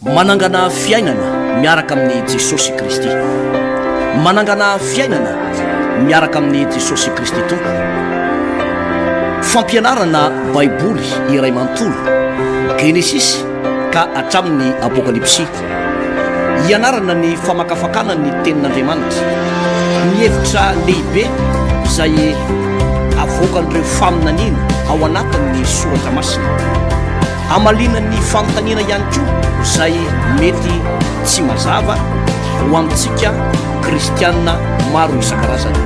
Manangana fiainana miaraka amin'i Jesosy Kristy. Manangana fiainana miaraka amin'i Jesosy Kristy Tompo. Fampianarana Baiboly iray manontolo, Genesisy ka hatramin'ny Apokalypsy. Hianarana ny famakafakana ny Tenin'Andriamanitra, ny hevitra lehibe izay avoakan'ireo faminaniana ao anatin'ny Soratra Masina. Hamaliana ny fanontaniana ihany koa izay mety tsy mazava ho antsika kristiana maro isan-karazany.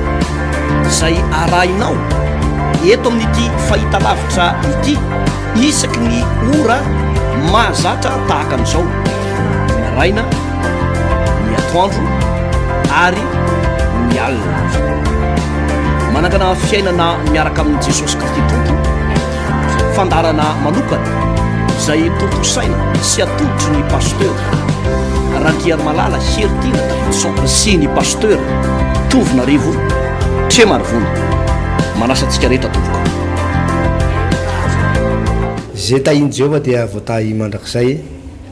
Izay arahinao eto amin'ity fahitalavitra ity isaky ny ora mahazatra tahaka an'izao, ny maraina, ny atoandro ary ny alina. Manangana fiainana miaraka amin'i Jesosy Kristy Tompo, fandaharana manokana izay tontosaina sy atolotry ny Pasteur Randriarimalala Heritiana Davidson sy ny Pasteur Tovonarivo Tremarivony. Manasa antsika rehetra tompoko. Ze tahin'i Jehovah dia voatahy mandrakizay.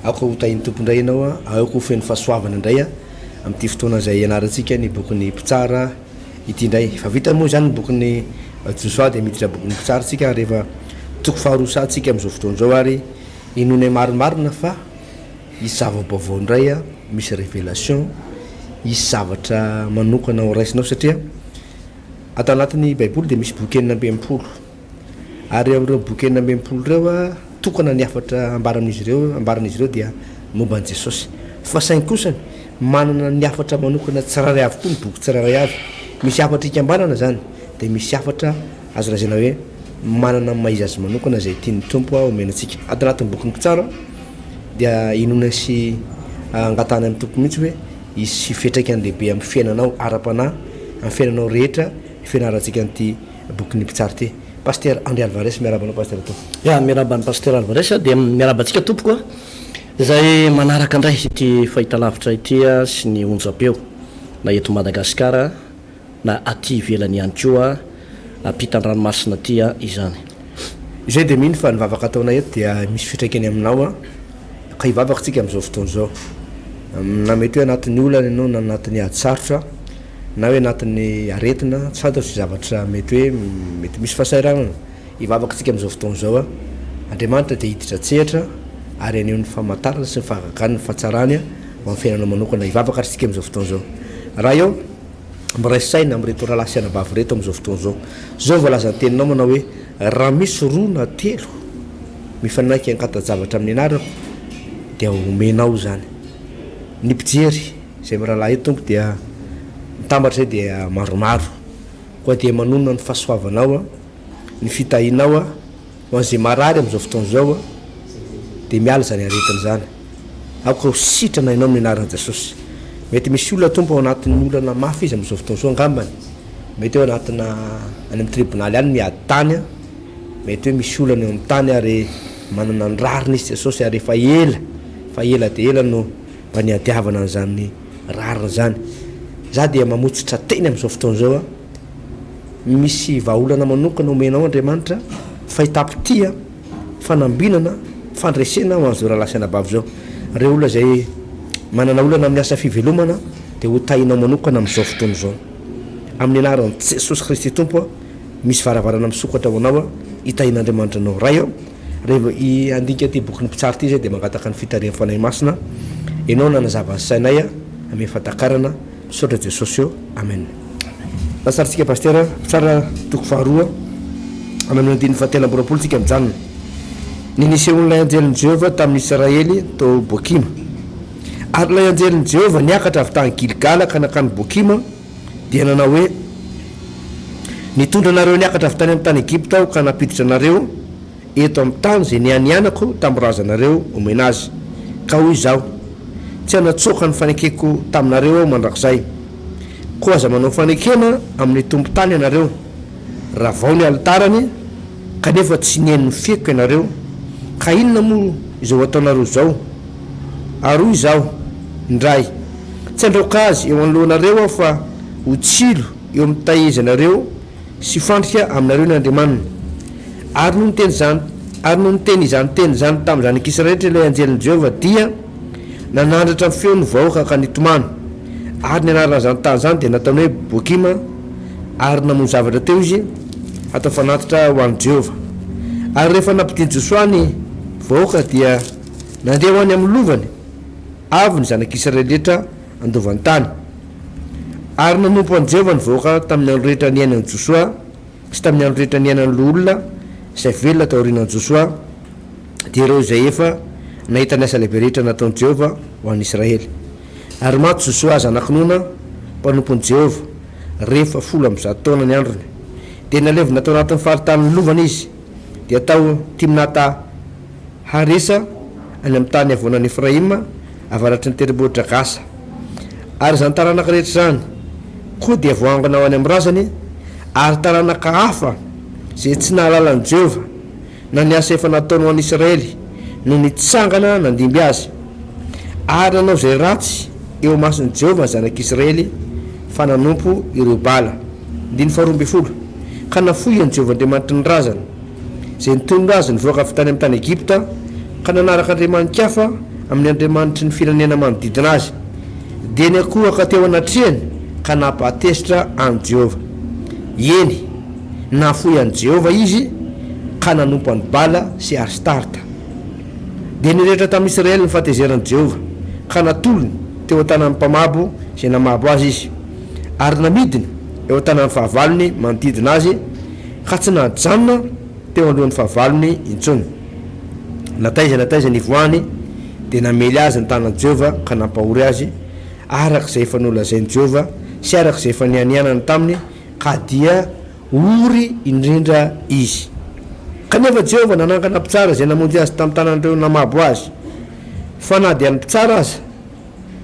Aoka ho tahin'ny Tompo indray ianao, aoka ho feno fahasoavana indray amin'ity fotoana izay ianarantsika ny bokin'ny Mpitsara ity indray. Efa vita moa izany ny bokin'ny Josoa dia miditra bokin'ny Mpitsara isika ary efa toko faharoa sahady isika amin'izao fotoana izao ary inoanay marimarina fa hisy zava-baovao indray, misy révélation, hisy zavatra manokana ho raisinao satria ato anatin'ny Baiboly dia misy boky 66. Ary amin'ireo boky 66 ireo, tokana ny hafatra ambara amin'izy ireo, ambaran'izy ireo dia momba an'i Jesosy. Fa saingy kosa, manana ny hafatra manokana tsirairay avy koa ny boky tsirairay avy. Misy hafatra ikambanana izany, dia misy hafatra azo lazaina hoe manana ny maha izy azy manokana izay tian'ny Tompo homena antsika. Ato anatin'ny bokin'ny Mpitsara dia inoana sy angatahana amin'ny Tompo mihitsy hoe hisy fiantraikany lehibe amin'ny fiainanao ara-panahy, amin'ny fiainanao rehetra ny fianarantsika an'ity bokin'ny Mpitsara ity. Pasitera André Alvarez, miarahaba anao Pasitera tompoko. Ya, miarahaba an'i Pasitera Alvarez aho, dia miarahaba antsika tompoko a, izay manaraka indray ity fahitalavitra ity sy ny onjam-peo na eto Madagasikara na aty ivelany ihany koa ampitan-dranomasina aty izany. Izay dia mino fa ny vavaka ataonay eto dia misy fiantraikany aminao a, ka hivavaka tsika amin'izao fotoana izao. Na mety hoe anatin'ny olana ianao na anatin'ny ady sarotra. na hoe anatin'ny aretina, tsy fantatro izay zavatra mety hoe mety misy fahasahiranana, hivavaka isika amin'izao fotoana izao a, Andriamanitra dia hiditra an-tsehatra ary haneho ny famantarana sy ny fahagagany, ny fahatsarany ho amin'ny fiainanao manokana, hivavaka ary isika amin'izao fotoana izao. Ray ô, miray saina amin'ireto rahalahy sy anabavy ireto amin'izao fotoana izao. Izao no voalazan'ny teninao manao hoe, raha misy roa na telo mifanaiky hankata-javatra amin'ny anarako dia homenao izany. Ny mpijery. Izay mirahalahy eto Tompo dia mitambatra izay dia maromaro. Koa dia manonona ny fahasoavanao, ny fitahianao ho an'izay marary amin'izao fotoana izao dia miala izany aretina izany. Aoka ho sitrana ianao amin'ny anaran'i Jesosy. Mety misy olona Tompo ao anatin'ny olana mafy izy amin'izao fotoana izao angambany. Mety hoe anatina any amin'ny tribonaly any miady tany, mety hoe misy olana eo amin'ny tany ary manana ny rariny izy Jesosy ary efa ela, efa ela dia ela no mba niadiavana an'izany rariny izany. Za dia mamotsitra teny amin'izao fotoana izao a, misy vahaolana manokana omenao Andriamanitra, fahitam-pitia, fanambinana, fandresena ho an'izao rahalahy sy anabavy izao. Ireo olona izay manana olana amin'ny asa fivelomana dia ho tahinao manokana amin'izao fotoana izao. Amin'ny anaran'i Jesosy Kristy Tompo a, misy varavarana misokatra ho anao a, hitahian'Andriamanitra anao. Ray ô. Reva i handinika ity bokin'ny Mpitsara ity izay dia mangataka ny fitarihan'ny Fanahy Masina Ianao nanazava ny sainay ame fahatakarana misaotra Jesosy ô Amen. Lasa ary tsika Pasitera, Mpitsara toko faharoa any amin'ny andininy fahatelo amby 20 tsika mijanona. Ny nisehoan'ilay anjelin'i Jehovah tamin'ny Israely tao Bokima. Ary ilay anjelin'i Jehovah niakatra avy tany Gilgala ka nankany Bokima, dia nanao hoe, Nitondra anareo niakatra avy tany amin'ny tany Egypta Aho ka nampiditra anareo eto amin'ny tany izay nianianako tamin'ny razanareo homena azy. Ka hoy Izaho, Tsy hanatsoaka ny fanekeko taminareo Aho mandrakizay. Koa aza manao fanekena amin'ny tompon-tany ianareo. Ravao ny alitarany, kanefa tsy nihaino ny feoko ianareo. Ka inona moa izao ataonareo izao? Ary hoy Izaho, Indray, tsy handraoka azy eo anoloanareo Aho fa ho tsilo eo amin'ny tahezanareo sy fandrika aminareo ny Andriamaniny. Ary nony niteny izany, ary nony niteny izany teny izany tamin'ny zanak'Israely rehetra ilay anjelin'i Jehovah, dia. Nanandratra ny feo ny vahoaka ka nitomany. Ary ny anaran'izany tany izany dia nataony hoe Bokima, ary namono zavatra teo izy hatao fanatitra ho an'i Jehovah. Ary rehefa nampidin'i Josoa ny vahoaka dia nandeha ho any amin'ny lovany avy ny zanak'Israely rehetra handova ny tany. Ary nanompo an'i Jehovah ny vahoaka tamin'ny andro rehetra niainan'i Josoa sy tamin'ny andro rehetra niainan'ny loholona izay velona taorianan'i Josoa, dia ireo izay efa nahita ny asa lehibe rehetra nataon'i Jehovah ho an'ny Israely. Ary maty Josoa zanak'i Nona, mpanompon'i Jehovah, rehefa 110 taona ny androny. Dia nalevina tao anatin'ny faritanin'ny lovany izy, dia tao Timnata-haresa, any amin'ny tany havoanan'i Efraima, avaratry ny tendrombohitra Gasa. Ary izany taranaka rehetra izany koa dia voaangona ho any amin'ny razany, ary taranaka hafa izay tsy nahalala an'i Jehovah, na ny asa efa nataony ho an'i Israely, no nitsangana nandimby azy. Ary nanao izay ratsy eo imason'i Jehovah ny zanak'Israely, fa nanompo ireo Bala. Andininy faharoa ambin'ny folo. Ka nafoy an'i Jehovah Andriamanitry ny razany, izay nitondra azy nivoaka avy tany amin'ny tany Egypta, ka nanaraka andriamani-kafa amin'ny andriamanitry ny firenena manodidina azy, dia niankohoka teo anatrehany ka nampahatezitra an'i Jehovah. Eny, nahafoy an'i Jehovah izy ka nanompo an'i Bala sy Astarta. Dia nirehitra tamin'i Israely ny fahatezeran'i Jehovah, ka natolony teo an-tanan'ny mpamabo izay namabo azy izy, ary namidiny eo an-tanan'ny fahavalony manodidina azy, ka tsy nahajanona teo anoloan'ny fahavalony intsony. Na taiza na taiza nivoahany, dia namely azy ny tanan'i Jehovah ka nampahory azy, araka izay efa nolazain'i Jehovah sy araka izay efa nianianany taminy, ka dia ory indrindra izy. Kanefa Jehovah nanangana mpitsara izay namonjy azy tamin'ny tanan'ireo namabo azy. Fa na dia ny mpitsara aza,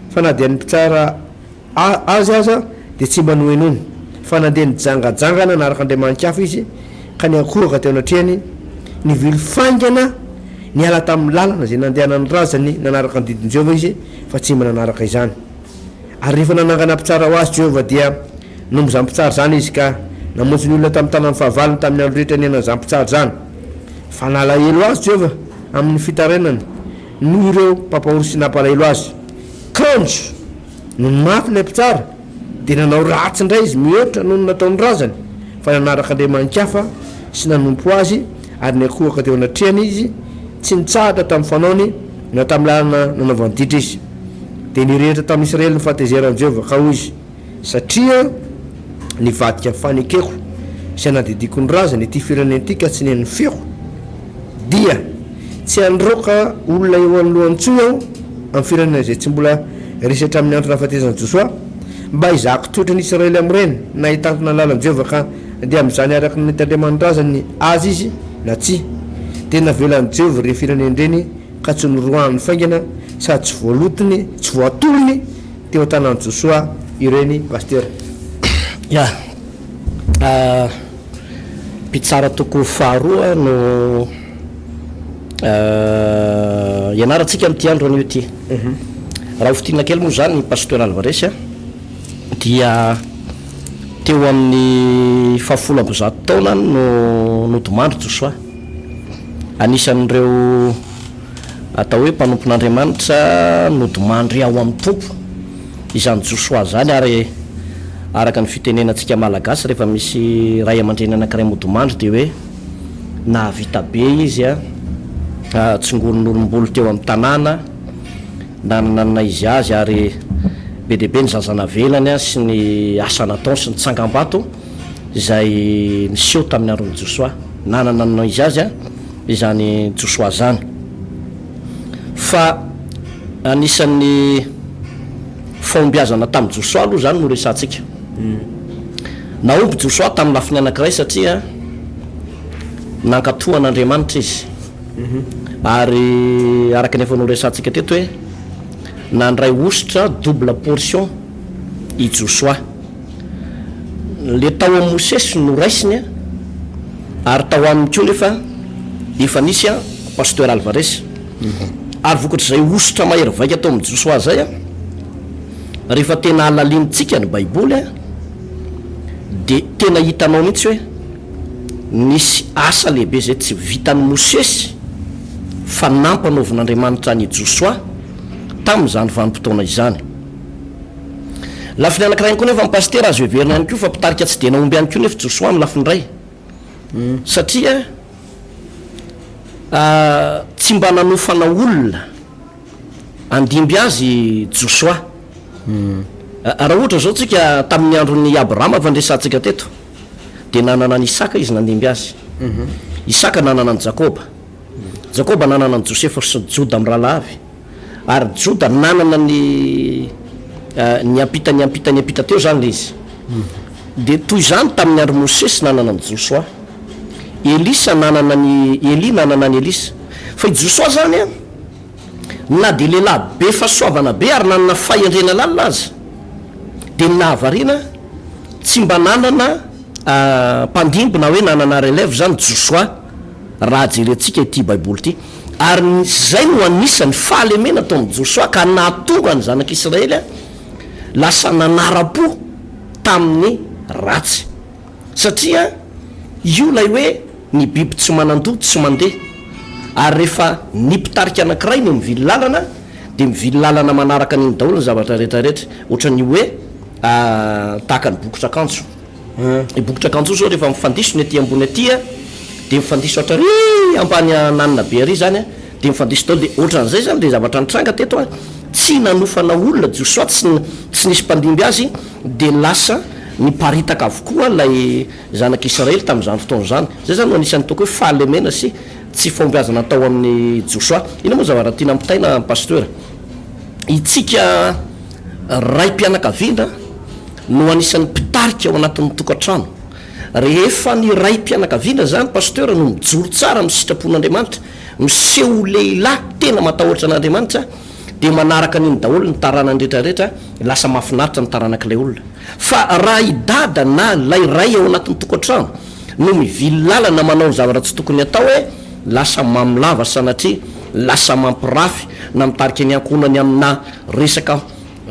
fa na dia ny mpitsara azy aza dia tsy mba nohenoiny, fa nandeha nijangajanga nanaraka andriamani-kafa izy, ka niankohoka teo anatrehany, nivily faingana niala tamin'ny lalana izay nandehanan'ny razany nanaraka ny didin'i Jehovah izy, fa tsy mba nanaraka izany. Ary rehefa nanangana mpitsara ho azy Jehovah, dia nomby izany mpitsara izany izy, ka namonjy ny olona tamin'ny tanan'ny fahavalony tamin'ny andro rehetra niainan'izany mpitsara izany. Fa nalahelo azy Jehovah amin'ny fitarainany noho ireo mpampahory sy nampalahelo azy. Kanjo nony maty ilay mpitsara, dia nanao ratsy indray izy mihoatra noho ny nataon'ny razany, fa nanaraka andriamani-kafa sy nanompo azy ary niankohoka teo anatrehany izy, tsy nitsahatra tamin'ny fanaony na tamin'ny lalana nanaovany ditra izy. Dia nirehitra tamin'ny Israely ny fahatezeran'i Jehovah, ka hoy izy, Satria nivadika ny fanekeko izay nandidiako ny razany ity firenena ity ka tsy nihaino ny feoko, dia tsy handroaka olona eo anoloany intsony Aho amin'ny firenena izay tsy mbola resy hatramin'ny andro nahafatesan'i Josoa, mba hizahako toetra ny Israely amin'ireny, na hitantana ny lalan'i Jehovah ka handeha amin'izany araka ny nitandreman'ny razany azy izy na tsia. Dia navelan'i Jehovah ireny firenena ireny ka tsy noroahiny faingana sady tsy voalotony, tsy voatolony teo an-tanan'i Josoa ireny Pasteur. Ya. Mpitsara toko faharoa no ianarantsika amin'ity andro anio ity. Raha ho fintinina kely moa izany Pasteur Alvarez dia teo amin'ny fahafolo amby zato taonany no nodimandry Josoa. Anisan'ireo atao hoe mpanompon'Andriamanitra nodimandry ao amin'ny Tompo izany Josoa izany ary araka ny fitenenantsika Malagasy rehefa misy ray aman-dreny anankiray modimandry dia hoe nahavita be izy a, tsingoron'olom-bolo teo amin'ny tanàna, nanana ny naha izy azy ary be dia be ny zaza navelany sy ny asa nataony sy ny tsangambato izay niseho tamin'ny andron'i Josoa. Nanana ny naha izy azy izany Josoa izany. Fa anisan'ny fahombiazana tamin'i Josoa aloha izany no resahantsika. Nahomby Josoa tamin'ny lafiny anankiray satria nankatò an'Andriamanitra izy. Ary araka ny efa noresahantsika teto hoe nandray hosotra double portion i Josoa. Le tao amin'i Mosesy no raisiny ary tao aminy koa nefa efa nisy an Pasteur Alvarez. Ary vokatr'izay hosotra mahery vaika tao amin'i Josoa zay an, rehefa tena alalinintsika ny baiboly an, de tena hitanao mihitsy hoe nisy asa lehibe zay tsy vitan'i Mosesy fa nampanaovin'Andriamanitra an'i Josoa. tamin'izany vanim-potoana izany. Lafiny anankiray ihany koa nefa ny pasitera azo heverina ihany koa fa mpitarika tsy dia nahomby ihany koa nefa Josoa amin'ny lafiny iray satria tsy mba nanofana olona handimby azy i Josoa. Raha ohatra izao tsika tamin'ny andron'i Abrahama efa niresahantsika teto dia nanana an'i Isaka izy nandimby azy. Isaka nanana an'i Jakoba. Jakoba nanana an'i Josefa sy Joda mirahalahy avy. Ary Joda nanana ny niampita niampita niampita teo izany ilay izy. Dia toy izany tamin'ny andron'i Mosesy nanana an'i Josoa. Elisa nanana an'i Elia nanana an'i Elisa. Fa i Josoa izany an, na dia lehilahy be fahasoavana be ary nanana fahendrena lalina aza, dia ny nahavariana, tsy mba nanana mpandimby na hoe nanana relève izany Josoa raha jerentsika ity Baiboly ity. Ary izay no anisan'ny fahalemena tao amin'i Josoa ka nahatonga ny zanak'Israely lasa nanara-po tamin'ny ratsy. Satria io ilay hoe ny biby tsy manan-doha tsy mandeha. Ary rehefa ny mpitarika anankiray no mivily lalana dia mivily lalana manaraka an'iny daholo ny zavatra rehetra rehetra. Ohatran'ny hoe tahaka ny bokotr'akanjo. Ny bokotra akanjo zao rehefa mifandiso ny aty ambony aty a, dia mifandiso hatrary ambany ananona be ary zany a, dia mifandiso daholo, dia ohatran'izay zany le zavatra nitranga teto a, tsy nanofana olona Josoa, tsy tsy nisy mpandimby azy, dia lasa niparitaka avokoa ilay zanak'Israely tamin'izany fotoana izany. Zay zany no anisan'ny ataoko hoe fahalemena sy tsy fahombiazana tao amin'i Josoa. Inona moa zavatra tiana ampitaina Pasteur? Itsika raim-pianakaviana no anisan'ny mpitarika ao anatin'ny tokantrano. Rehefa ny raim-pianakaviana izany Pasteur no mijoro tsara amin'ny sitrapon'Andriamanitra, miseho ho lehilahy tena matahotra an'Andriamanitra dia manaraka an'iny daholo ny taranany rehetra rehetra, lasa mahafinaritra ny taranak'ilay olona. Fa raha i dada na ilay ray ao anatin'ny tokantrano no mivily lalana manao ny zavatra tsy tokony atao hoe lasa mamo lava sanatria, lasa mampirafy na mitarika ny ankohonany amina resaka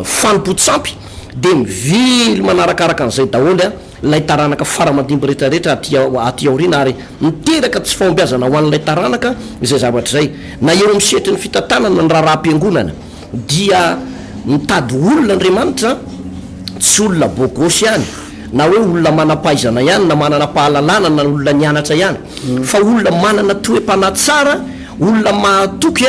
fanompoan-tsampy dia mivily manarakaraka an'izay daholo ilay taranaka fara-mandimby rehetra rehetra aty aty aoriana ary miteraka tsy fahombiazana ho an'ilay taranaka izay zavatra izay. Na eo amin'ny sehatry ny fitantanana ny raharaham-piangonana dia mitady olona Andriamanitra, tsy olona bôgôsy ihany na hoe olona manam-pahaizana ihany na manana fahalalana na olona nianatra ihany fa olona manana toe-panahy tsara, olona mahatoky,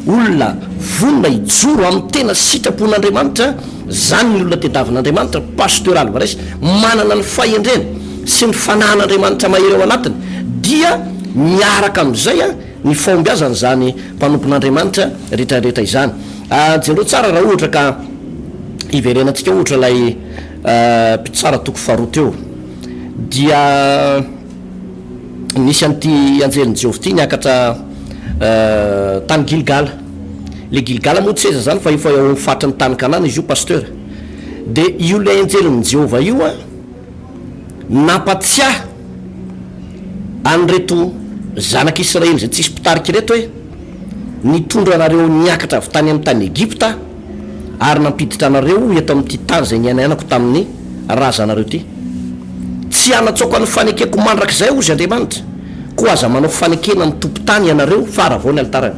olona vonona hijoro amin'ny tena sitrapon'Andriamanitra, izany ny olona tediavin'Andriamanitra, Pasteur Alvarez, manana ny fahendrena sy ny fanahin'Andriamanitra mahery ao anatiny, dia miaraka amin'izay ny fahombiazan'izany mpanompon'Andriamanitra rehetrarehetra izany. Jereo tsara raha ohatra ka hiverenantsika ohatra ilay Mpitsara toko faharoa teo, dia. Nisy an'ity anjelin'i Jehovah ity niakatra tany Gilgala. Ilay Gilgala moa tsy aiza izany fa efa ao amin'ny faritry ny tany Kanana izy io Pasteur. Dia io ilay anjelin'i Jehovah io an, nampatsiahy an'ireto zanak'Israely izay tsisy mpitarika ireto hoe, nitondra anareo niakatra avy tany amin'ny tany Egypta Aho, ary nampiditra anareo eto amin'ity tany izay niainaianako tamin'ny razanareo ity. Tsy hanatsoaka ny fanekeko mandrakizay, hozy Andriamanitra, koa aza manao fanekena amin'ny tompon-tany ianareo, fa haravao ny alitarany.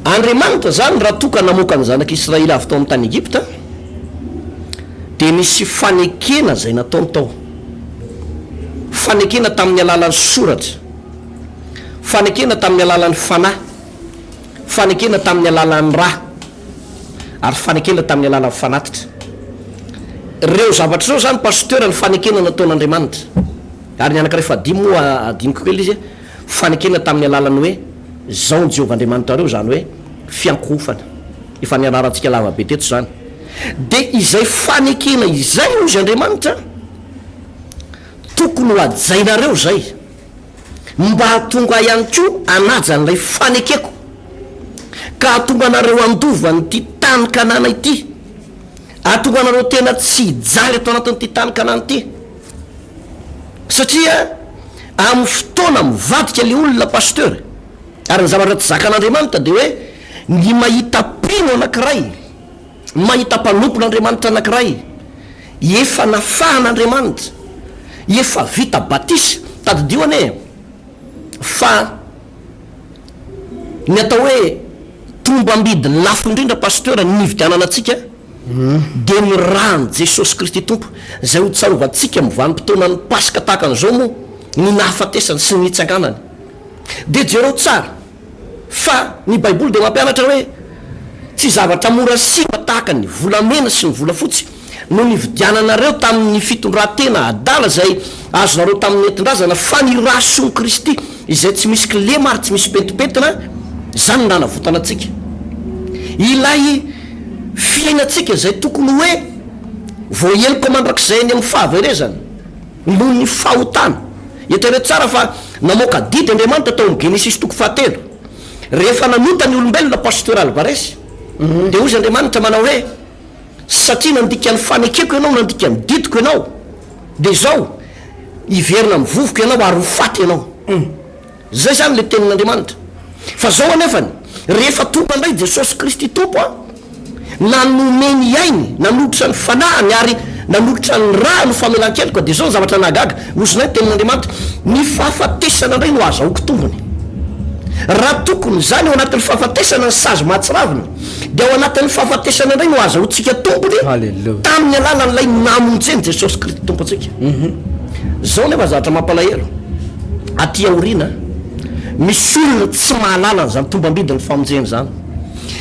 Andriamanitra izany, raha toa ka namoaka ny zanak'Israely avy tao amin'ny tany Egypta, dia nisy fanekena izay nataony tao. Fanekena tamin'ny alalan'ny soratra. Fanekena tamin'ny alalan'ny fanahy. Fanekena tamin'ny alalan'ny ra. Ary fanekena tamin'ny alalan'ny fanatitra. Ireo zavatra ireo izany Pasteur ny fanekena nataon'Andriamanitra. Ary ny anankiray fahadimy moa adinoko kely izy, fanekena tamin'ny alalan'ny hoe Zao ny Jehovah Andriamanitrareo, izany hoe fiankohofana. Efa nianarantsika lava be teto izany. Dia izay fanekena izay hozy Andriamanitra, tokony ho hajainareo izay. Mba hahatonga ahy ihany koa hanaja an'ilay fanekeko, ka hahatonga anareo handova an'ity tany Kanana ity, hahatonga anareo tena tsy hijaly ato anatin'ity tany Kanana ity. Satria amin'ny fotoana mivadika ilay olona Pasteur, ary ny zavatra tsy zakan'Andriamanitra dia hoe ny mahita mpino anankiray, Mahita mpanompon'Andriamanitra anankiray efa nafahan'Andriamanitra, efa vita batisa. Tadidio anie fa ny atao hoe Tombam-bidy lafo indrindra Pasteur ny nividianana antsika dia ny ràn'i Jesosy Kristy Tompo izay ho tsarovantsika amin'ny vanim-potoanan'ny Paska tahaka an'izao moa ny nahafatesany sy ny nitsanganany. Dia jereo tsara fa ny Baiboly dia mampianatra hoe tsy zavatra mora simba tahaka ny volamena sy ny volafotsy no nividiananareo tamin'ny fitondran-tena adala izay azonareo tamin'ny nentin-drazana, fa ny ra soan'i Kristy, izay tsy misy kilema ary tsy misy pentimpentina, izany no nanavotana antsika. Ilay fiainantsika izay tokony hoe voaheloka mandrakizay any amin'ny fahaverezana noho ny fahotana. Eritrereto tsara fa namoaka didy Andriamanitra tao amin'ny Genesisy toko fahatelo. Rehefa nanota ny olombelona, Pasteur Alvarez, dia hozy Andriamanitra manao hoe, Satria nandika ny fanekeko ianao, nandika ny didiko ianao, dia izao, hiverina amin'ny vovoka ianao ary ho faty ianao. Izay izany ilay tenin'Andriamanitra. Fa izao anefany, rehefa tonga indray Jesosy Kristy Tompo an, nanome ny ainy, nanolotra ny fanahiny ary nanolotra ny rany ho famelan-keloka, dia izao ny zavatra nahagaga, hozinay ny tenin'Andriamanitra, ny fahafatesana indray no ahazahoako tombony. Raha tokony izany ao anatin'ny fahafatesana ny sazy mahatsiravina, dia ao anatin'ny fahafatesana indray no ahazahoantsika tombony tamin'ny alalan'ilay namonjen'i Jesosy Kristy Tompontsika. Izao nefa zavatra mampalahelo, aty aoriana, misy olona tsy mahalala an'izany tombambidin'ny famonjena izany.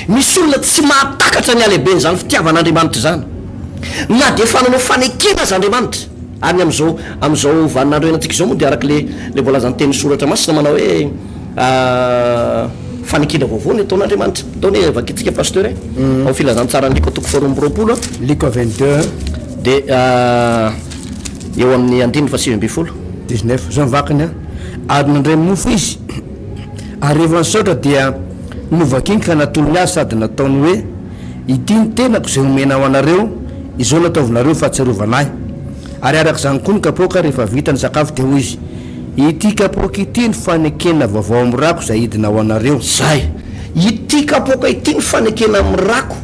Misy olona tsy mahatakatra ny halehiben'izany fitiavan'Andriamanitra izany. Na dia efa nanao fanekena aza Andriamanitra, ary ny amin'izao amin'izao vaninandro iainantsika izao moa dia araka ilay ilay voalazan'ny tenin'ny Soratra Masina manao hoe, Fanekena vaovao ny ataon'Andriamanitra. Ndao anie vakintsika Pasteur e. Ao Filazantsaran'i Lioka toko faharoa amby roapolo. Lioka 22. Dia eo amin'ny andininy fahasivy ambin'ny folo. 19. Izao ny vakiny an. Ary nandray mofo izy, ary rehefa nisaotra dia novakiny ka natolony azy sady nataony hoe, Ity ny tenako izay omena ho anareo, izao no ataovinareo ho fahatsiarovana ahy. Ary araka izany koa ny kapoaka rehefa vita ny sakafo dia hoy izy, Ity kapoaka ity no fanekena vaovao amin'ny rako izay hidina ho anareo. Izay. Ity kapoaka ity no fanekena amin'ny rako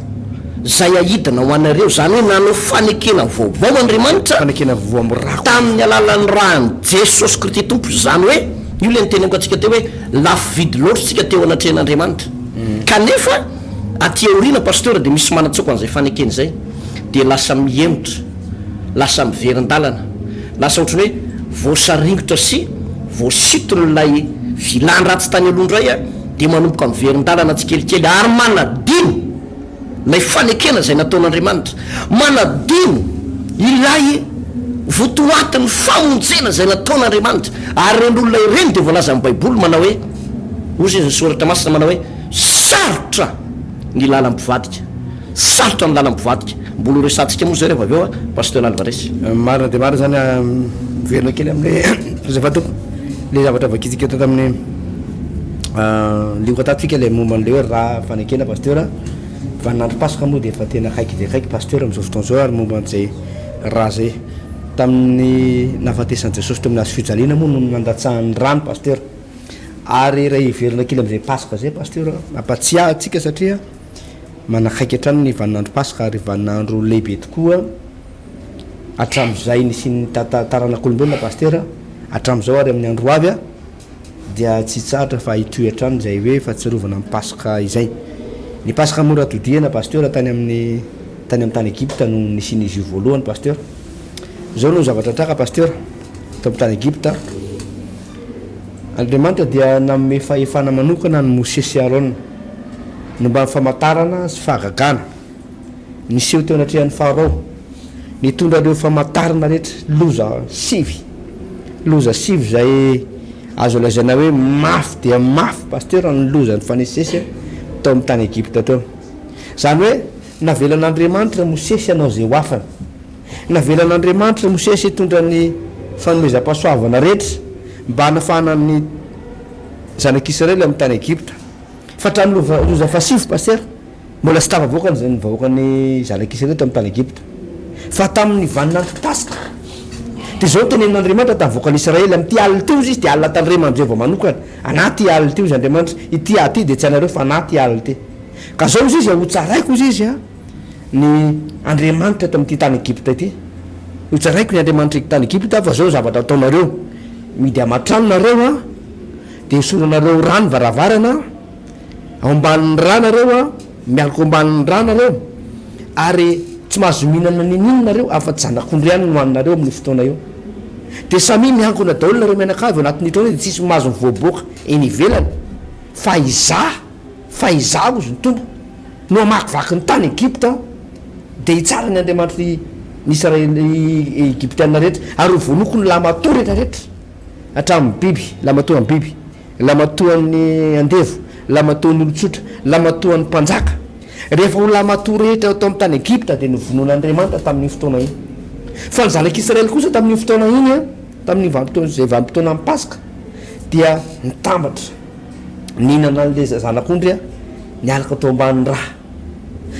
izay ahidina ho anareo. Izany hoe nanao fanekena vaovao Andriamanitra Fanekena vaovao amin'ny rako. tamin'ny alalan'ny ràn'i Jesosy Krity Tompo. Izany hoe, io ilay niteneniko antsika teo hoe lafo vidy loatra isika teo anatrehan'Andriamanitra. Kanefa aty aoriana Pasteur dia misy manatsoaka an'izay fanekena izay dia lasa mihemotra. lasa miverin-dalana, lasa ohatran'ny hoe voasaringotra sy voasinton'ilay vilany ratsy tany aloha indray dia manomboka miverin-dalana tsikelikely ary manadino ilay fanekena izay nataon'Andriamanitra, manadino ilay votoatin'ny famonjena izay nataon'Andriamanitra. Ary ireny olona ireny dia voalazan'ny Baiboly manao hoe, hoy izy ny Soratra Masina manao hoe, sarotra ny lalam-pivadika. Sarotra ny lalam-pivadika. Mbola ho resahantsika moa izay rehefa avy eo a, Pasteur Alvarez. Marina dia marina izany a, miverina kely amin'ilay azafady tompoko, ilay zavatra vakintsika teto tamin'ny Lioka tato tsika ilay momba an'ilay hoe ra fanekena Pasteur a, vaninandro Paska moa dia efa tena akaiky dia akaiky Pasteur amin'izao fotoana izao ary momba an'izay ra izay tamin'ny nahafatesan'i Jesosy teo amin'ny hazo fijaliana moa no nandatsahany rano Pasteur, ary raha hiverina kely amin'izay Paska izay Pasteur a, mampatsiahy antsika satria. Manakaiky hatrany ny vaninandro Paska ary vaninandro lehibe tokoa hatramin'izay nisian'ny taranak'olombelona Pasitera, hatramin'izao ary amin'ny andro ho avy dia tsy hitsahatra fa hitohy hatrany izay hoe fahatsiarovana ny Paska izay. Ny Paska mora todihana Pasitera tany amin'ny tany amin'ny tany Egypta no nisian'izy io voalohany Pasitera. Izao no zavatra nitranga Pasitera tao amin'ny tany Egypta. Andriamanitra dia nanome fahefana manokana an'i Mosesy sy Arona, nomban'ny famantarana sy fahagagana niseho teo anatrehan'i Farao, nitondra ireo famantarana rehetra, loza sivy, loza sivy izay azo lazaina hoe mafy dia mafy, Pasteur, ny loza nifanesisesy tao amin'ny tany Egypta teo. Izany hoe navelan'Andriamanitra Mosesy hanao izay ho afany. Navelan'Andriamanitra Mosesy hitondra ny fanomezam-pahasoavana rehetra mba hanafahana ny zanak'Israely amin'ny tany Egypta. Fa hatramin'ny lova loza fahasivy, Pasitera, mbola tsy tafavoaka ny ny vahoakan'ny zanak'Israely tamin'ny tany Egypta. Fa tamin'ny vaninandro Paska, dia izao no tenenin'Andriamanitra tamin'ny vahoakan'Israely, Amin'ity alina ity, hozy izy, dia alina tandreman'i Jehovah manokana. Anà ity alina ity, hozy Andriamanitra. Ity ady ity dia tsy anareo, fa anà ity alina ity. Ka izao, hozy izy, hotsaraiko, hozy izy, ny andriamanitra eto amin'ity tany Egypta ity. Hotsaraiko ny andriamanitr'ity tany Egypta fa izao zavatra ataonareo, mihidy aman-trano nareo an, dia hosoranareo rà ny varavarana, Ao ambanin'ny rà nareo an, mialoka ao ambanin'ny rà nareo, ary tsy mahazo mihinana n'inon'inona nareo afa-tsy zanak'ondry ihany no haninareo amin'io fotoana io. Dia samia miangona daholo nareo mianakavy ao anatin'io trano io dia tsisy mahazo mivoaboaka eny ivelany fa izaho, fa izaho hozy ny Tompo no hamakivaky ny tany Egypta dia hitsara ny andriamanitry ny Israely Egyptiana rehetra ary ho vonoiko ny lahimatoa rehetra rehetra hatramin'ny biby, lahimatoan'ny biby. Lamatoan'ny andevo, lamatoan'ny olon-tsotra, lamatoan'ny mpanjaka. Rehefa ho lamatoa rehetra tao amin'ny tany Egypta dia novonoin'Andriamanitra tamin'iny fotoana iny. Fa ny zanak'Israely kosa tamin'iny fotoana iny, tamin'iny vanim-potoana izay vanim-potoanan'ny Paska, dia nitambatra nihinana an'ilay zanak'ondry nialaka tao ambanin'ny rà.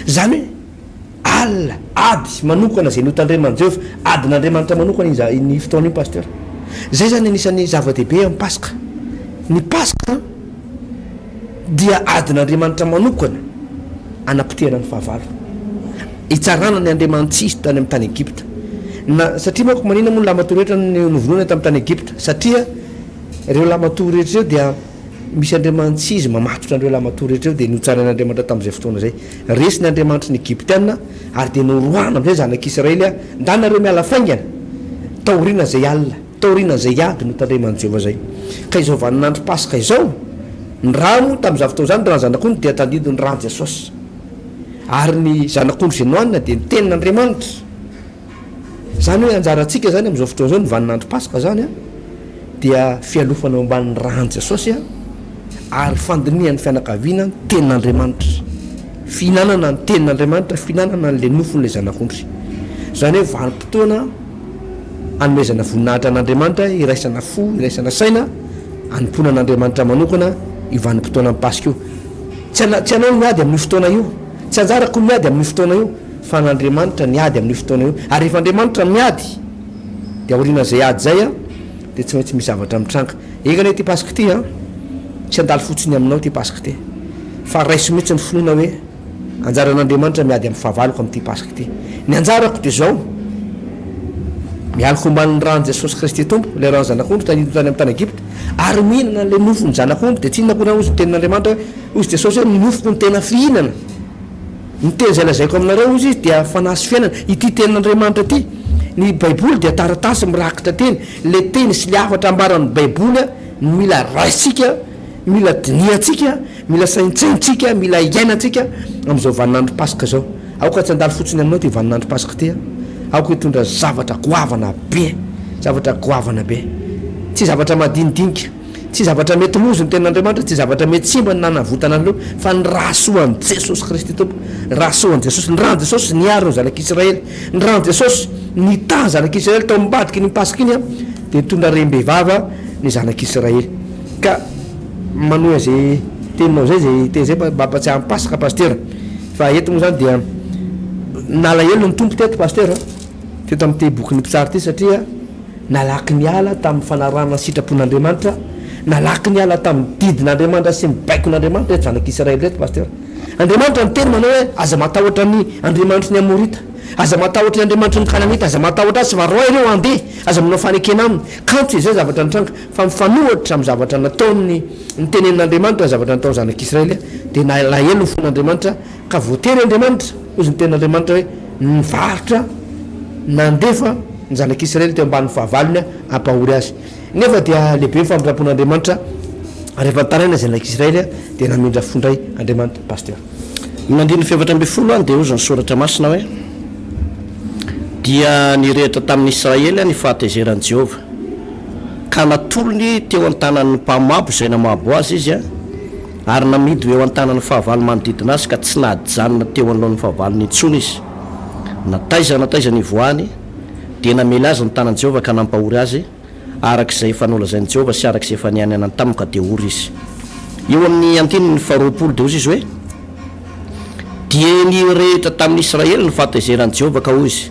Izany hoe Alina, ady manokana izay notandreman'i Jehovah, adin'Andriamanitra manokana iny za- iny fotoana iny Pasteur. Izay izany anisan'ny zava-dehibe amin'ny Paska. Ny Paska dia adin'Andriamanitra manokana anapotehana ny fahavalo. Hitsarana ny andriamani-tsisy tany amin'ny tany Egypta. Na, satria manko maninona moa ny lamatoa rehetra no novonoina tamin'ny tany Egypta? Satria ireo lamatoa rehetra ireo dia Misy andriamani-tsy izy mamatotra an'ireo lamatoa rehetra ireo, dia notsarain'Andriamanitra tamin'izay fotoana izay. Resy ny andriamanitry ny Egyptiana, ary dia noroahana amin'izay ny zanak'Israely, Ndanareo miala faingana! Taorian'izay alina, taorian'izay ady notandreman'i Jehovah izay. Ka izao vaninandro Paska izao, ny rà moa tamin'izany fotoana izany, ny ràn'ny zanak'ondry dia tandindon'ny ràn'i Jesosy. Ary ny zanak'ondry izay nohanina dia ny tenin'Andriamanitra. Izany hoe anjarantsika izany amin'izao fotoana izao, ny vaninandro Paska izany an, dia fialofana eo ambanin'ny ràn'i Jesosy an, ary fandinihan'ny fianakaviana ny tenin'Andriamanitra, fihinanana ny tenin'Andriamanitra, fihinanana an'ilay nofon'ilay zanak'ondry. Izany hoe vanim-potoana anomezana voninahitra an'Andriamanitra, iraisana fo, iraisana saina, anompoana an'Andriamanitra manokana io vanim-potoanan'ny Paska io. Tsy tsy anao ny miady amin'io fotoana io, tsy anjarako ny miady amin'io fotoana io, Fa an'Andriamanitra ny ady amin'io fotoana io. Ary rehefa Andriamanitra miady, dia aorianan'izay ady izay an, dia tsy maintsy misy zavatra mitranga. Enga anie ity Paska ity an, tsy handalo fotsiny aminao ity Paska ity. Fa raiso mihitsy ny finoana hoe, anjaran'Andriamanitra miady amin'ny fahavaloko amin'ity Paska ity. Ny anjarako dia izao, mialoka omban'ny ràn'i Jesosy Kristy Tompo, ilay ràn'ny Zanak'ondry tany tany amin'ny tany Egypta, ary mihinana an'ilay nofon'ny Zanak'ondry, dia tsy inona akory hozy ny tenin'Andriamanitra hoe, hozy Jesosy hoe, ny nofoko no tena fihinana. Ny teny izay lazaiko aminareo, hozy izy, dia fanahy sy fiainana. Ity tenin'Andriamanitra ity. Ny Baiboly dia taratasy mirakitra teny. Ilay teny sy ilay hafatra ambaran'ny Baiboly no mila raisintsika, mila dinihantsika, mila saintsainintsika, mila iainantsika amin'izao vaninandro Paska izao. Aoka tsy handalo fotsiny aminao ity vaninandro Paska ity. Aoka hitondra zavatra goavana be. Zavatra goavana be. Tsy zavatra madinidinika. Tsy zavatra mety loza ny tenin'Andriamanitra, tsy zavatra mety simba ny nanavotana anareo, fa ny rà soan'i Jesosy Kristy Tompo, ny rà soan'i Jesosy, ny ràn'i Jesosy niaro ny zanak'Israely, ny ràn'i Jesosy nitaha ny zanak'Israely tao ambadiky iny Paska iny dia nitondra rem-behivava ny zanak'Israely. Ka manohy an'izay teninao izay, izay teny izay mba mampatsiahy ny Paska Pasitera. Fa eto moa izany dia nalahelo ny Tompo teto Pasitera, teto amin'ity bokin'ny Mpitsara ity satria, Nalaky niala tamin'ny fanarahana ny sitrapon'Andriamanitra, nalaky niala tamin'ny didin'Andriamanitra sy ny baikon'Andriamanitra ireto zanak'Israely ireto Pasteur. Andriamanitra niteny manao hoe aza matahotra ny Andriamanitry ny Amorita, aza matahotra ny Andriamanitry ny Kananita, aza matahotra azy fa roahy ireo handeha, aza manao fanekena aminy. Kanto izay zavatra nitranga fa mifanohitra amin'ny zavatra nataon'ny nitenenin'Andriamanitra ny zavatra nataon'ny zanak'Israely dia nalahelo ny fon'Andriamanitra Ka voatery Andriamanitra, hozy ny tenin'Andriamanitra hoe, nivarotra, nandefa ny zanak'Israely teo ambanin'ny fahavalony hampahory azy. Nefa dia lehibe ny famindram-pon'Andriamanitra, rehefa nitaraina ny zanak'Israely dia namindra fo indray Andriamanitra. Pasteur. Ny andininy fahefatra ambinifolo any dia hozy ny Soratra Masina hoe, Dia nirehitra tamin'ny Israely ny fahatezeran'i Jehovah, ka natolony teo an-tanan'ny mpamabo izay namabo azy izy, Ary namidy ho eo an-tanan'ny fahavalo manodidina azy ka tsy nahajanona teo anoloan'ny fahavalony intsony izy. Na taiza na taiza nivoahany, dia namely azy ny tanan'i Jehovah ka nampahory azy, araka izay efa nolazain'i Jehovah sy araka izay efa nianianany taminy, ka dia ory izy. Eo amin'ny andininy faharoapolo dia hoy izy hoe, Dia nirehitra tamin'ny Israely ny fahatezeran'i Jehovah ka hoy izy,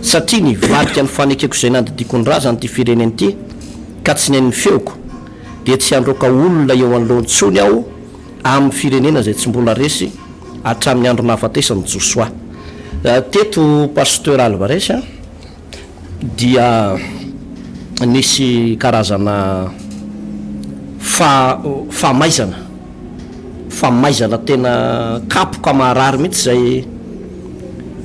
Satria nivadika ny fanekeko izay nandidiako ny razany ity firenena ity, ka tsy nihaino ny feoko, dia tsy handroaka olona eo anoloany intsony Aho amin'ny firenena izay tsy mbola resy hatramin'ny andro nahafatesan'i Josoa. Teto Pasteur Alvarez dia nisy karazana famaizana. famaizana tena kapoka maharary mihitsy izay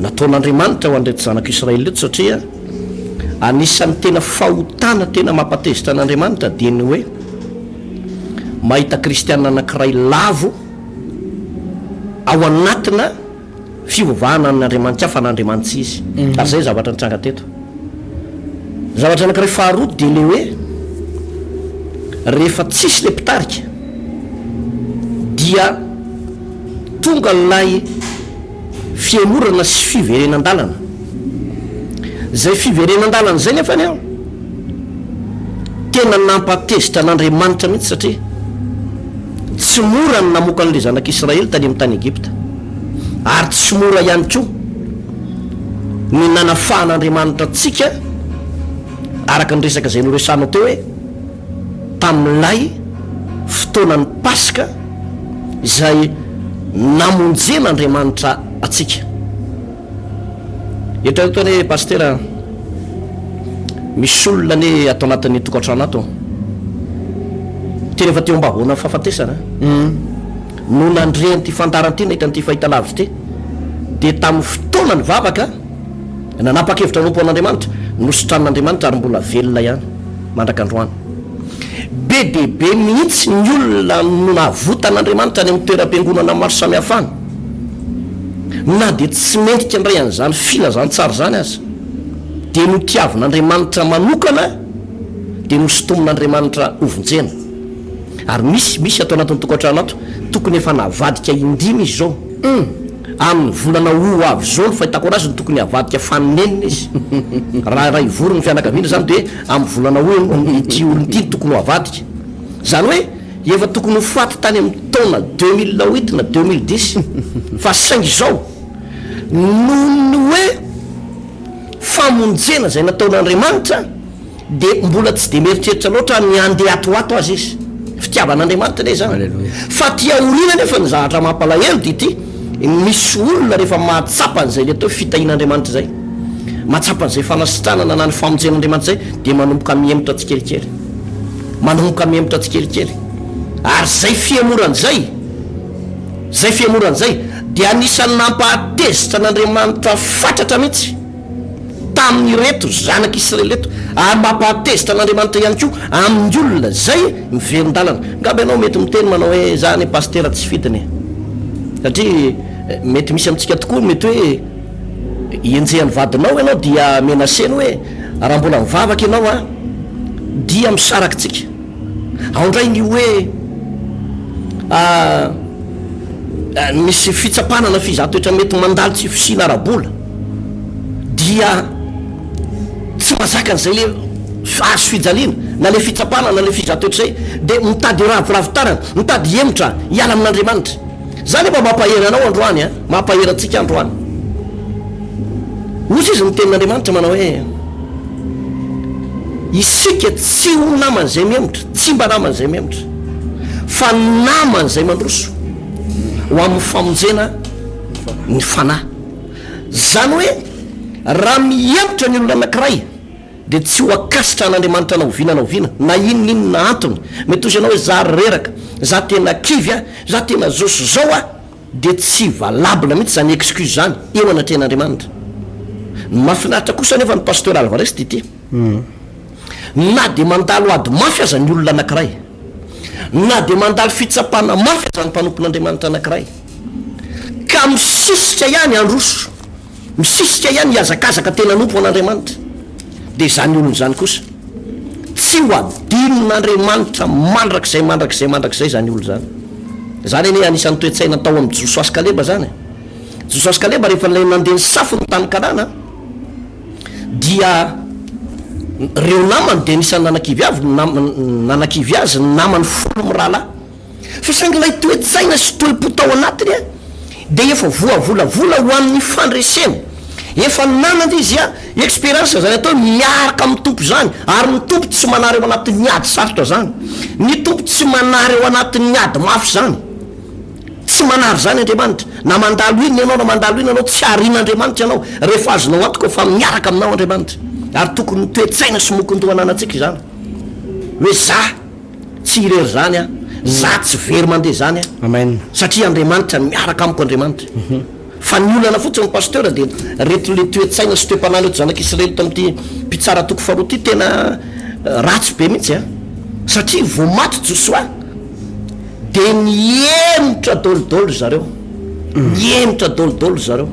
nataon'Andriamanitra ho an'ireto zanak'Israely ireto satria anisan'ny tena fahotana tena mampatezitra an'Andriamanitra dia ny hoe mahita kristiana anankiray lavo ao anatina fivavahana amin'Andriamanitra hafa na Andriamanitsy izy. Ary izay ny zavatra nitranga teto. Ny zavatra anankiray faharoa dia ilay hoe rehefa tsisy ilay mpitarika dia tonga ilay fihemorana sy fiverenan-dalana. Izay fiverenan-dalana izay nefany an, tena nampatezitra an'Andriamanitra mihitsy satria tsy mora ny namoaka an'ilay zanak'Israely tany amin'ny tany Egypta, ary tsy mora ihany koa ny nanafahan'Andriamanitra antsika araka ny resaka izay noresahanao teo hoe tamin'ilay fotoanan'ny Paska izay namonjen'Andriamanitra antsika. Eritrereto anie Pasitera a, misy olona anie ato anatin'ny tokantrano ato, tena efa teo am-bavahoanan'ny fahafatesana, no nandre an'ity fandaharana ity, nahita an'ity fahitalavitra ity, dia tamin'ny fotoana nivavaka, nanapa-kevitra hanompo an'Andriamanitra, nositranin'Andriamanitra ary mbola velona ihany mandrak'androany. Be dia be mihitsy ny olona no navotan'Andriamanitra any amin'ny toeram-piangonana maro samihafa any, na dia tsy mendrika indray an'izany filazantsara izany aza, dia notiavin'Andriamanitra manokana, dia nosintomin'Andriamanitra hovonjena. Ary misy, misy ato anatin'ny tokantrano ato, tokony efa navadika indimy izy izao. Amin'ny volana ho avy izao ny fahitako anazy no tokony havadika faninenina izy. Raha iray vory ny fianakaviana izany dia amin'ny volana ho ity olona ity no tokony ho avadika. Izany hoe efa tokony ho faty tany amin'ny taona 2008 na 2010 fa saingy izao noho ny hoe famonjena izay nataon'Andriamanitra Dia mbola tsy dia mieritreritra loatra ny handeha ato ho ato aza izy. Fitiavan'Andriamanitra anie izany. Fa aty aoriana anefa ny zavatra mampalahelo dia ity, misy olona rehefa mahatsapa an'izay ilay atao hoe fitahian'Andriamanitra izay, mahatsapa an'izay fanasitranana na ny famonjen'Andriamanitra izay, dia manomboka mihemotra tsikelikely. Manomboka mihemotra tsikelikely. Ary izay fihemorana izay, izay fihemorana izay, dia anisan'ny nampahatezitra an'Andriamanitra fatratra mihitsy. tamin'ireto zanak'i Israely ireto, ary mampahatezitra an'Andriamanitra ihany koa amin'ny olona izay miverin-dalana. Angamba ianao mety miteny manao hoe, za anie pasitera tsy fidiny e. Satria mety misy amintsika tokoa mety hoe enjehan'ny vadinao ianao dia menaceny hoe raha mbola mivavaka ianao an, dia misaraka tsika. Ao indray ny hoe misy fitsapana na fizahan-toetra mety mandalo tsy fisiana ara-bola dia tsy mahazaka an'izay le hazo fijaliana na le fitsapana na le fizahan-toetra izay dia mitady hiraviravy tanana, mitady hihemotra hiala amin'Andriamanitra. Za nefa mampahery anao androany a, mampahery antsika androany. Hozy izy ny tenin'Andriamanitra manao hoe, Isika tsy ho naman'izay mihemotra, tsy mba naman'izay mihemotra, fa naman'izay mandroso ho amin'ny famonjena ny fanahy. Izany hoe raha mihemotra ny olona anankiray, dia tsy ho ankasitrahan'Andriamanitra na oviana na oviana, na inona inona antony. Mety hozy ianao hoe za reraka, za tena kivy ah, za tena zao sy zao ah, dia tsy valable mihitsy izany excuse izany eo anatrehan'Andriamanitra. Ny mahafinaritra kosa anefa ny Pasteur Alvarez dia ity, na dia mandalo ady mafy aza ny olona anankiray, na dia mandalo fitsapana mafy aza ny mpanompon'Andriamanitra anankiray, ka misisika ihany handroso, Misisika ihany hihazakazaka tena hanompo an'Andriamanitra, dia izany olona izany kosa, tsy ho adinon'Andriamanitra mandrakizay mandrakizay mandrakizay izany olona izany. Izany anie anisan'ny toe-tsaina tao amin'i Josoa sy Kaleba izany e. Josoa sy Kaleba rehefa ilay nandeha nisafo ny tany Kanana, dia ireo namany dia anisan'ny nanakivy avy, nanakivy azy ny namany folo mirahalahy. Fa saingy ilay toe-tsaina sy toe-po tao anatiny dia efa voavolavola ho amin'ny fandresena. Efa nanana izy expérience izany atao hoe miaraka amin'ny Tompo izany, ary ny Tompo tsy manary ao anatin'ny ady sarotra izany. Ny Tompo tsy manary ao anatin'ny ady mafy izany. Tsy manary izany Andriamanitra. Na mandalo inona ianao na mandalo inona ianao, tsy arian'Andriamanitra ianao rehefa azonao antoka fa miaraka aminao Andriamanitra. Ary tokony ho toe-tsaina sy mokon-doha ananantsika izany. Hoe za. Tsy irery izany aho. Za tsy very mandeha zany aho. Amen. Satria Andriamanitra miaraka amiko Andriamanitra. Fa ny olana fotsiny Pasteur dia reto le toe-tsaina sy toe-panahy reto zanak'Israely tao amin'ity Mpitsara toko faharoa ity tena ratsy be mihitsy an! Satria vao maty Josoa dia nihemotra dôlidôly ry zareo, nihemotra dôlidôly ry zareo.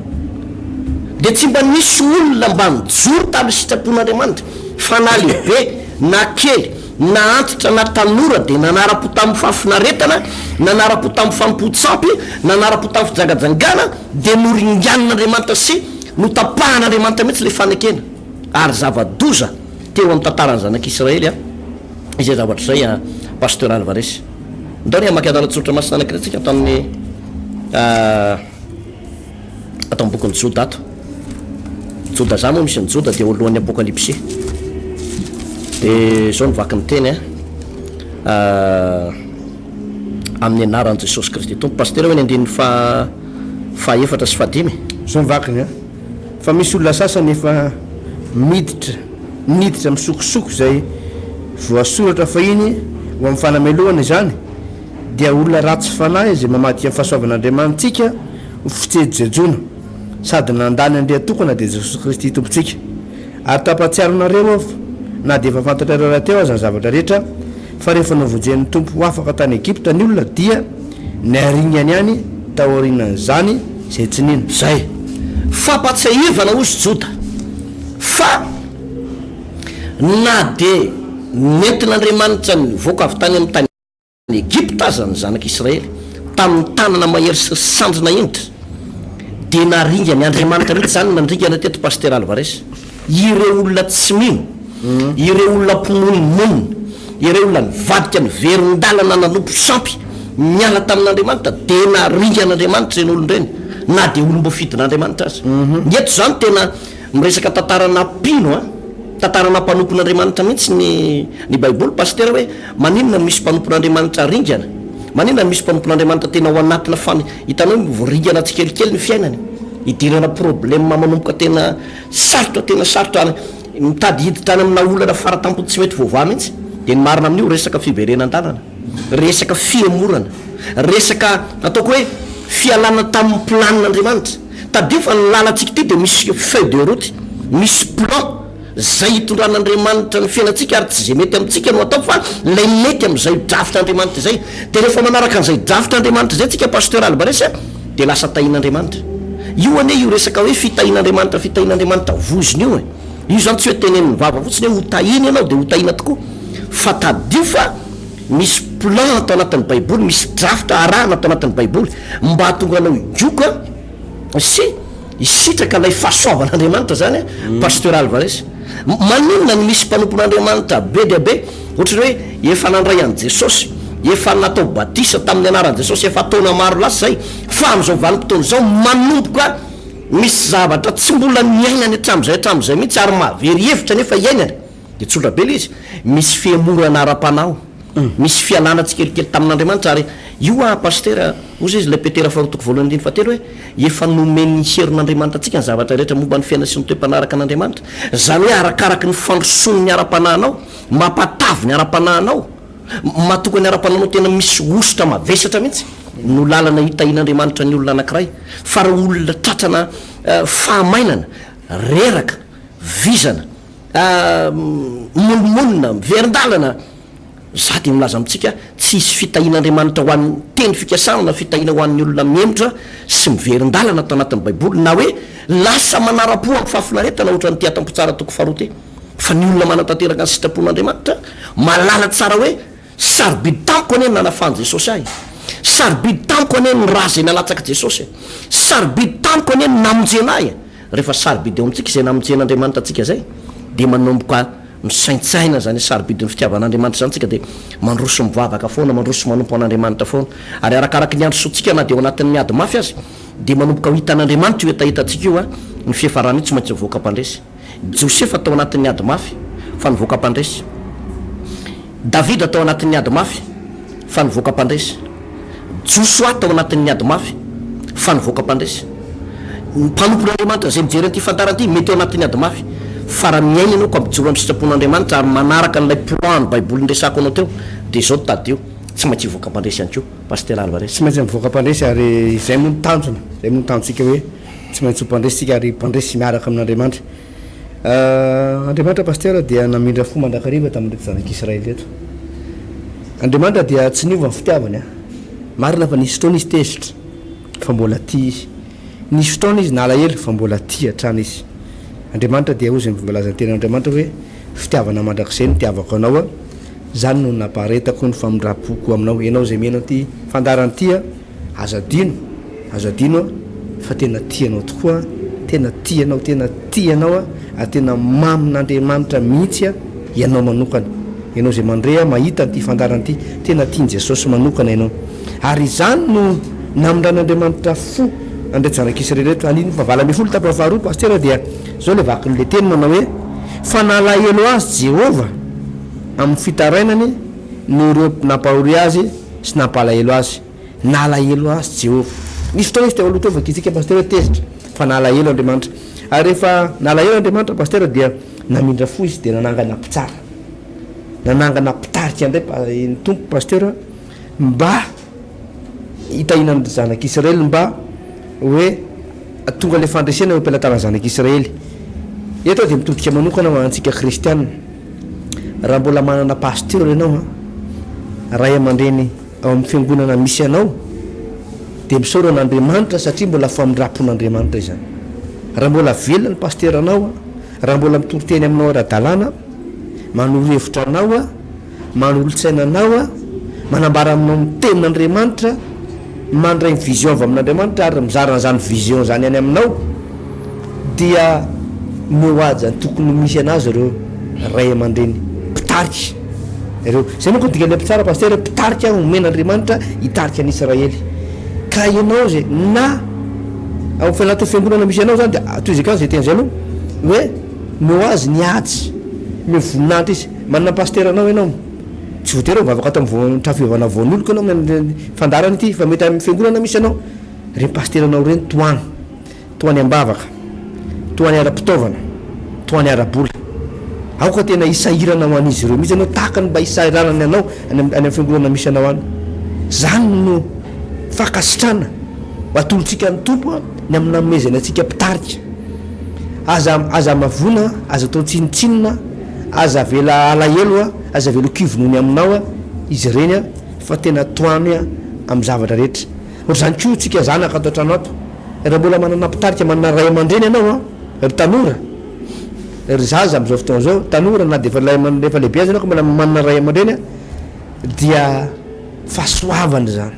Dia tsy mba nisy olona mba nijoro tamin'ny sitrapon'Andriamanitra fa na lehibe na kely Na antitra na tanora dia nanara-po tamin'ny fahafinaretana, nanara-po tamin'ny fanompoan-tsampy, nanara-po tamin'ny fijangajangana, dia noringanin'Andriamanitra sy notapahan'Andriamanitra mihitsy ilay fanekena. Ary zava-doza teo amin'ny tantaran'ny zanak'Israely izay zavatra izay Pasteur Alvarez. Ndao ny hamaky andalan-tsoratra masina anankiray tsika ato amin'ny Ato amin'ny bokin'i Joda ato. Joda za moa misy an'i Joda dia eo alohan'ny Apokalypsy. Dia izao no vaky ny teny an. Amin'ny anaran'i Jesosy Kristy Tompo. Pasitera hoe ny andininy faha fahaefatra sy fahadimy. Izao ny vakiny an. Fa misy olona sasany efa miditra niditra misokosoko izay voasoratra fahiny ho amin'ny fanamelohana izany, dia olona ratsy fanahy izay mamadika ny fahasoavan'Andriamanitsika ho fijejojejoana, sady nandà ny Andriantokana dia Jesosy Kristy Tompontsika. Ary tampahatsiaro anareo aho, na dia efa fantatrareo rahateo aza ny zavatra rehetra, fa rehefa novonjen'ny Tompo ho afaka tany Egypta ny olona, dia naringany ihany taorianan'izany izay tsy nino. Izay. Fampatsiahivana hozy Joda, fa na dia nentin'Andriamanitra nivoaka avy tany amin'ny tany. Any Egypta aza ny Zanak' Israely, tamin' ny tanana mahery sy sandry nahinitra, dia naringany, Andriamanitra mihitsy izany no nandringana teto Pasitera Alvarez, ireo olona tsy mino, ireo olona mpimonomonona, ireo olona nivadika niverin-dalana nanompo sampy, niala tamin' Andriamanitra, dia naringan' Andriamanitra ireny olona ireny, na dia olom-boafidin' Andriamanitra aza. Ny eto izany tena miresaka tantarana mpino an! Tantarana mpanompon'Andriamanitra mihitsy ny ny baiboly Pasitera hoe maninona no misy mpanompon'Andriamanitra ringana? Maninona no misy mpanompon'Andriamanitra tena ao anatina fan hitanao hoe ringana tsikelikely ny fiainany? Idirana problème manomboka tena sarotra tena sarotra ary mitady hiditra any amina olana faratampony tsy mety voavaha mihitsy. Dia ny marina amin'io resaka fiverenan-dalana, resaka fihemorana, resaka ataoko hoe fialana tamin'ny planin'Andriamanitra. Tadidio fa ny lalantsika ity dia misy feuille de route, misy plan izay hitondran'Andriamanitra ny fiainantsika ary tsy izay mety amintsika no atao fa ilay mety amin'izay drafitr'Andriamanitra izay. Dia rehefa manaraka an'izay drafitr'Andriamanitra izay tsika Pasteur Alvarez a, dia lasa tahian'Andriamanitra. Io anie io resaka hoe fitahian'Andriamanitra fitahian'Andriamanitra voizina io e. Io izany tsy hoe tenenin'ny vava fotsiny hoe ho tahiana ianao dia ho tahiana tokoa fa tadidio fa Misy plan ato anatin'ny baiboly, misy drafitra arahana ato anatin'ny baiboly mba hahatonga anao higoka sy hisitraka ilay fahasoavan'Andriamanitra zany an, Pasteur Alvarez. Maninona no misy mpanompon'Andriamanitra be dia be ohatran'ny hoe efa nandray an'i Jesosy, efa natao batisa tamin'ny anaran'i Jesosy efa taona maro lasa izay, fa amin'izao vanim-potoana izao manomboka misy zavatra tsy mbola niainany hatramin'izay hatramin'izay mihitsy ary mahavery hevitra nefa iainany. Dia tsotra be ilay izy, misy fihemorana ara-panahy, misy fialana tsikelikely tamin'Andriamanitra, ary io hoa Pasitera, hozy izy ilay Petera faharoa toko voalohany andininy fahatelo hoe, efa nomen'ny herin'Andriamanitra antsika ny zavatra rehetra momba ny fiainana sy ny toe-panaraka an'Andriamanitra. Izany hoe arakaraky ny fandrosoan'ny ara-panahinao, mampatavy ny ara-panahinao, matoka ny ara-panahinao tena misy hosotra mavesatra mihitsy no lalana hitahian'Andriamanitra ny olona anankiray. Fa raha olona tratrana fahamainana, reraka, vizana, Mimonomonona, miverin-dalana, za dia milaza amintsika, tsy hisy fitahian'Andriamanitra ho an'ny teny fikasana na fitahiana ho an'ny olona mihemotra sy miverin-dalana ato anatin'ny Baiboly, na hoe lasa manara-po amin'ny fahafinaretana ohatran'ity ato Ampotsara toko faharoa ity. Fa ny olona manatanteraka ny sitrapon'Andriamanitra, mahalala tsara hoe sarobidy tamiko anie ny nanafahan'i Jesosy ahy, sarobidy tamiko anie ny ra izay nalatsak'i Jesosy, sarobidy tamiko anie ny namonjena ahy. Rehefa sarobidy eo amintsika izay namonjen'Andriamanitra antsika izay, dia manomboka misaintsaina izany sarobidin'ny fitiavan'Andriamanitra izany isika, dia mandroso mivavaka foana, mandroso manompo an'Andriamanitra foana. Ary arakaraky ny androsoantsika na dia ao anatin'ny ady mafy aza, dia manomboka ho hitan'Andriamanitra io hetahetantsika io, ny fiafarana io tsy maintsy mivoaka mpandresy. Josefa tao anatin'ny ady mafy, fa nivoaka mpandresy. Davida tao anatin'ny ady mafy, fa nivoaka mpandresy. Josoa tao anatin'ny ady mafy, fa nivoaka mpandresy. Ny mpanompon'Andriamanitra izay mijery an'ity fandaharana ity, mety ao anatin'ny ady mafy, fa raha miaina ianao ka mijoro amin'ny sitrapon'Andriamanitra ary manaraka an'ilay plan an'ny Baiboly niresahako anao teo, dia izao no tadidio. tsy maintsy hivoaka mpandresy ihany koa Pasitera Alvarez. Tsy maintsy mivoaka mpandresy ary izay moa no tanjona, izay moa no tanjontsika hoe tsy maintsy ho mpandresy isika ary mpandresy miaraka amin'Andriamanitra. Andriamanitra Pasitera dia namindra fo mandrakariva tamin'ireto zanak'Israely ireto. Andriamanitra dia tsy niova ny fitiavany an. Marina fa nisy fotoana izy tezitra fa mbola tia izy. Nisy fotoana izy nalahelo fa mbola tia hatrany izy. Andriamanitra dia hozy ny voalazan'ny tenin'Andriamanitra hoe fitiavana mandrakizay no itiavako anao an. Izany no nampaharetako ny famindram-poko aminao. Ianao izay mihaino an'ity fandaharana ity an, aza adino, aza adino an, fa tena tia anao tokoa aho, tena tia anao, tena tia anao aho, ary tena mamin'Andriamanitra mihitsy an, ianao manokana. Ianao izay mandre ahy, mahita an'ity fandaharana ity, tena tian'i Jesosy manokana ianao. Ary izany no namindran'Andriamanitra fo an'ireto zanak'Israely ireto. Andininy faha-18 tapany faharoa, Pasitera, dia izao ilay vakin'ilay teny manao hoe, Fa nalahelo azy Jehovah amin'ny fitarainany noho ireo nampahory azy sy nampalahelo azy. Nalahelo azy Jehovah. Nisy fotoana izy teo aloha teo, vakintsika Pasitera, hoe tezitra, fa nalahelo Andriamanitra. Ary rehefa nalahelo Andriamanitra, Pasitera, dia namindra fo izy, dia nanangana mpitsara. Nanangana mpitarika indray ny Tompo, Pasitera, mba hitahiana ny zanak'Israely, mba hoe tonga ilay fandresena eo am-pelatanan'ny zanak'Israely. Eto aho dia mitodika manokana ho antsika kristiana. Raha mbola manana pasteur ianao an, ray aman-dreny ao amin'ny fiangonana misy anao, dia misaora an'Andriamanitra satria mbola famindram-pon'Andriamanitra izany. Raha mbola velona ny pasteur-nao an, raha mbola mitory teny aminao ara-dalàna, manoro hevitra anao an, Manolo-tsaina anao aho, manambara aminao ny tenin'Andriamanitra, mandray ny vision avy amin'Andriamanitra ary mizara an'izany vision izany any aminao, dia omeo haja ny tokony ho misy an'azy ireo ray aman-dreny mpitarika ireo. Izay manko no dikan'ilay mpitsara pasitera hoe mpitarika omen'Andriamanitra hitarika an'Israely. Ka ianao izay na ao anatin'ny fiangonana misy anao izany dia tohizako ihany izay teny izay aloha hoe omeo azy ny haja, omeo voninahitra izy. Manana pasitera anao ianao. Tsy voatery hoe mivavaka ato amin'ny trano fivavahana voanoloka ianao amin'ny fandaharana ity fa mety amin'ny fiangonana misy anao. Ireny pasiteranao ireny tohano. Tohany am-bavaka, tohany ara-pitaovana, tohany ara-bola. Aoka tena hisahirana ho an'izy ireo mihitsy ianao tahaka ny mba hisahiranany anao any amin'ny fiangonana misy anao any. Izany no fankasitrana atolotsika ny Tompo ny amin'ny nanomezany antsika mpitarika. Aza aza amavoina, aza atao tsinontsinona. Aza avela halahelo a, aza avela ho kivy noho ny aminao a, izy ireny a, fa tena tohano a amin'ny zavatra rehetra. Ohatr'izany koa tsika zanaka ato an-trano ato, raha mbola manana mpitarika, manana ray aman-dreny ianao a, ry tanora, ry zaza amin'izao fotoana izao, tanora na dia efa ray aman- efa lehibe aza ianao ka mbola manana ray aman-dreny a, dia fahasoavana izany.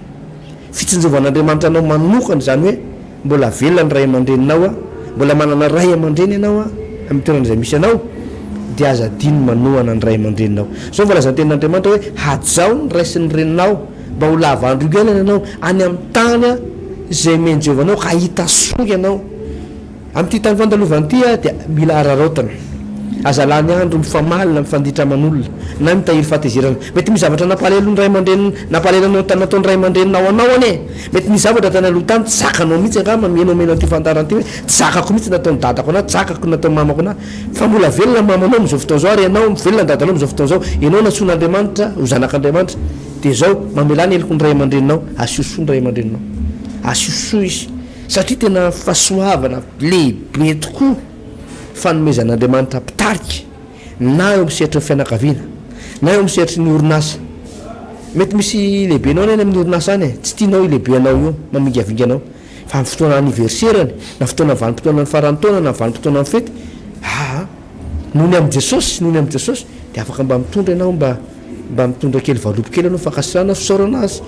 Fitsinjovan'Andriamanitra anao manokana izany hoe mbola velona ny ray aman-dreninao a, mbola manana ray aman-dreny ianao a, amin'ny toerana izay misy anao, dia aza adino ny manohana ny ray aman-dreninao. Izao no voalazan'ny tenin'Andriamanitra hoe, hajao ny ray sy ny reninao mba ho lava andro iainana ianao any amin'ny tany izay omen'i Jehovah anao ka hahita soa ianao. Amin'ity tany fandalovana ity dia mila araraotina. Aza lany andro mifamaly na mifanditra aman'olona, na mitahiry fahatezerana. Mety misy zavatra nampalahelo ny ray aman-dreny, nampalahelo anao nataon'ny ray aman-dreninao anao anie e! Mety misy zavatra tany aloha tany tsy zakanao mihitsy angamba, mihaino an'ity fandaharana ity hoe tsy zakako mihitsy nataon'ny dadako anah, tsy zakako nataon'ny mamako anah. Fa mbola velona ny mamanao amin'izao fotoana izao ary ianao, velona ny dadanao amin'izao fotoana izao. Ianao nantsoin'Andriamanitra ho zanak'Andriamanitra. Dia izao, mamelà ny heloky ny ray aman-dreninao, asio soa ny ray aman-dreninao. Asio soa izy. Satria tena fahasoavana lehibe tokoa fanomezan'Andriamanitra mpitarika na eo amin'ny sehatry ny fianakaviana na eo amin'ny sehatry ny orinasa. Mety misy lehibenao anie any amin'ny orinasa any e, tsy tianao io lehibenao io, mamingavinga anao. Fa amin'ny fotoana anniversaire-ny, na fotoana vanim-potoanan'ny faran'ny taona na vanim-potoanan'ny fety, aa noho ny amin'i Jesosy, noho ny amin'i Jesosy dia afaka mba mitondra ianao mba Mba mitondra kely valopy kely aloha fankasitrahana fisaorana azy,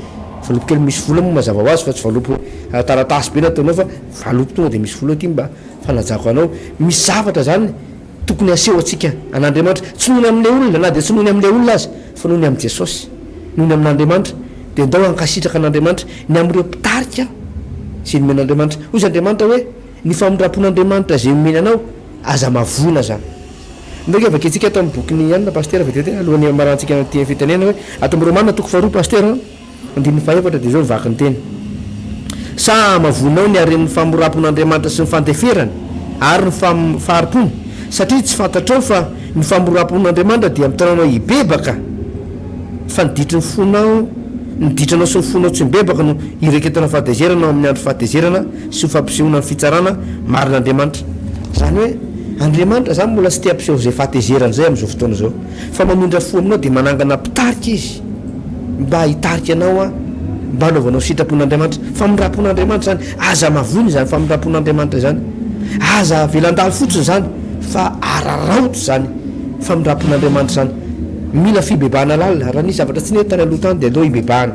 valopy kely misy vola moa mazava ho azy fa tsy valopy taratasy be no ataonao fa valopy tonga dia misy vola aty mba fanajako anao, misy zavatra zany tokony aseho antsika an'Andriamanitra, tsy noho ny amin'ilay olona na dia tsy noho ny amin'ilay olona aza fa noho ny amin'i Jesosy, noho ny amin'Andriamanitra dia ndao hankasitraka an'Andriamanitra ny amin'ireo mpitarika izay nomen'Andriamanitra, hoy izy Andriamanitra hoe ny famindram-pon'Andriamanitra izay nomeny anao aza mavoina zany. Ndao ange vakintsika ato amin'ny bokin'i Anna Pasitera vetivety alohan'ny hamarantsika an'ity fitenenana hoe ato amin'ny Romana toko faharoa Pasitera andininy fahefatra dia izao ny vaky ny teny. Sa hamavoinao ny haren'ny famoram-pon'Andriamanitra sy ny fandeferany ary ny fahari-pony satria tsy fantatrao fa ny famoram-pon'Andriamanitra dia mitaona anao hibebaka fa ny ditry ny fonao. Ny ditranao sy ny fonao tsy mibebaka no hireketana fahatezerana ao amin'ny andro fahatezerana sy ho fampisehoana ny fitsarana marin'Andriamanitra. Izany hoe, Andriamanitra izany mbola tsy te hampiseho izay fahatezerana izay amin'izao fotoana izao. Fa mamindra fo aminao dia manangana mpitarika Izy mba hitarika anao mba hanaovanao sitrapon'Andriamanitra. Famindram-pon'Andriamanitra izany. Aza mavoina izany famindram-pon'Andriamanitra izany. Aza avela handalo fotsiny izany fa araraoty izany famindram-pon'Andriamanitra izany. Mila fibebahana lalina. Raha nisy zavatra tsy nety tany aloha tany dia aleo hibebahana.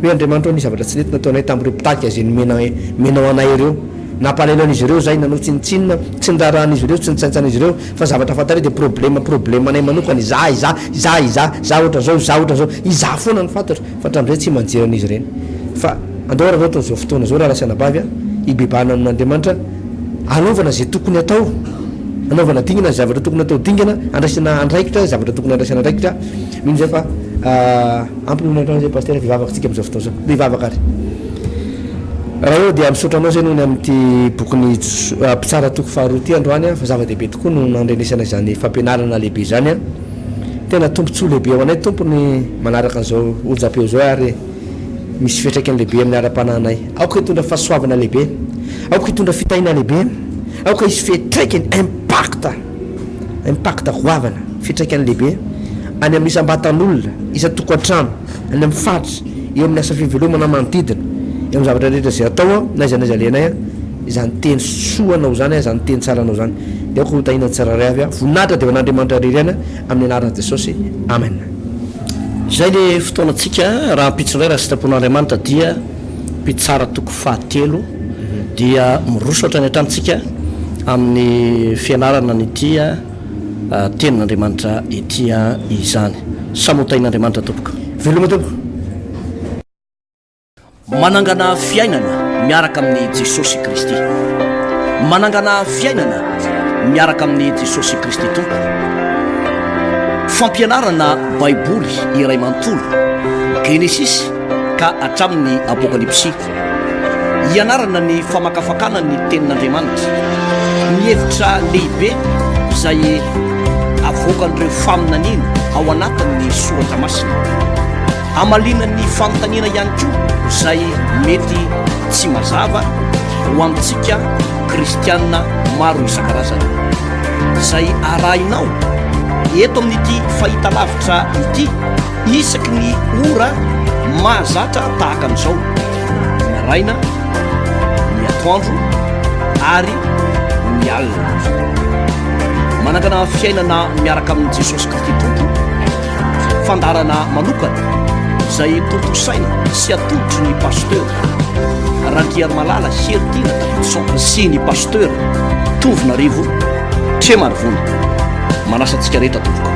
Hoe Andriamanitra ô nisy zavatra tsy nety nataonay tamin'ireo mpitarika izay nomenao anay ireo. Nampalahelo an'izy ireo izahay, nanao tsinontsinona, tsy niraharahan'izy ireo, tsy nitsaintsain'izy ireo, fa zavatra fantatrey dia problème, problème-nay manokana, izaho, izaho, izaho, izaho, izaho ohatran'izao, izaho ohatran'izao, izaho foana no fantatro, fa hatramin'izay tsy manjery an'izy ireny. Fa andao araraotina izao fotoana izao rahalahy sy anabavy a, hibebahana amin'Andriamanitra, hanaovana izay tokony hatao, hanaovana dingana ny zavatra tokony hatao dingana, handraisana andraikitra ny zavatra tokony handraisana andraikitra, mino izay fa ampy noho ny androany izay Pasitera, hivavaka isika amin'izao fotoana izao, mivavaka ary. Ray ô, dia misaotra Anao izay noho ny amin'ity bokin'ny Mpitsara toko faharoa ity androany fa zava-dehibe tokoa no nandrenesana izany fampianarana lehibe izany. Tena tombontsoa lehibe ho anay Tompo ny manaraka an'izao onjam-peo izao ary misy fiantraikany lehibe amin'ny ara-panahinay. Aoka hitondra fahasoavana lehibe, aoka hitondra fitahiana lehibe, aoka hisy fiantraikany, impact, impact goavana, fiantraikany lehibe any amin'ny isam-batan'olona, isan-tokantrano, any amin'ny faritra, eo amin'ny asa fivelomana manodidina, eo amin'ny zavatra rehetra izay atao, na aiza na aiza alehanay, izany teny soa anao izany, izany teny tsara anao izany. Dia aoka ho tahiana ny tsirairay avy. Voninahitra dia ho an'Andriamanitra irery ihany, amin'ny anaran'i Jesosy. Amen. Izay le fotoanantsika, rahampitso indray raha sitrapon'Andriamanitra dia mpitsara toko fahatelo dia miroso hatrany hatrany tsika amin'ny fianarana an'ity tenin'Andriamanitra ity izany. Samy ho tahin'Andriamanitra tompoko. Veloma tompoko. Manangana fiainana miaraka amin'i Jesosy Kristy. Manangana fiainana miaraka amin'i Jesosy Kristy Tompo. Fampianarana Baiboly iray manontolo, Genesisy ka hatramin'ny Apokalypsy. Hianarana ny famakafakana ny Tenin'Andriamanitra, ny hevitra lehibe izay avoakan'ireo faminaniana ao anatin'ny Soratra Masina. Hamaliana ny fanontaniana ihany koa izay mety tsy mazava ho antsika kristiana maro isan-karazany. Izay arahinao eto amin'ity fahitalavitra ity isaky ny ora mahazatra tahaka an'izao, ny maraina, ny atoandro ary ny alina. Manangana fiainana miaraka amin'i Jesosy Kristy Tompo, fandaharana manokana izay tontosaina sy atolotry ny Pasteur Randriarimalala Heritiana Davidson sy ny Pasteur Tovonarivo Tremarivony. Manasa antsika rehetra tompoko.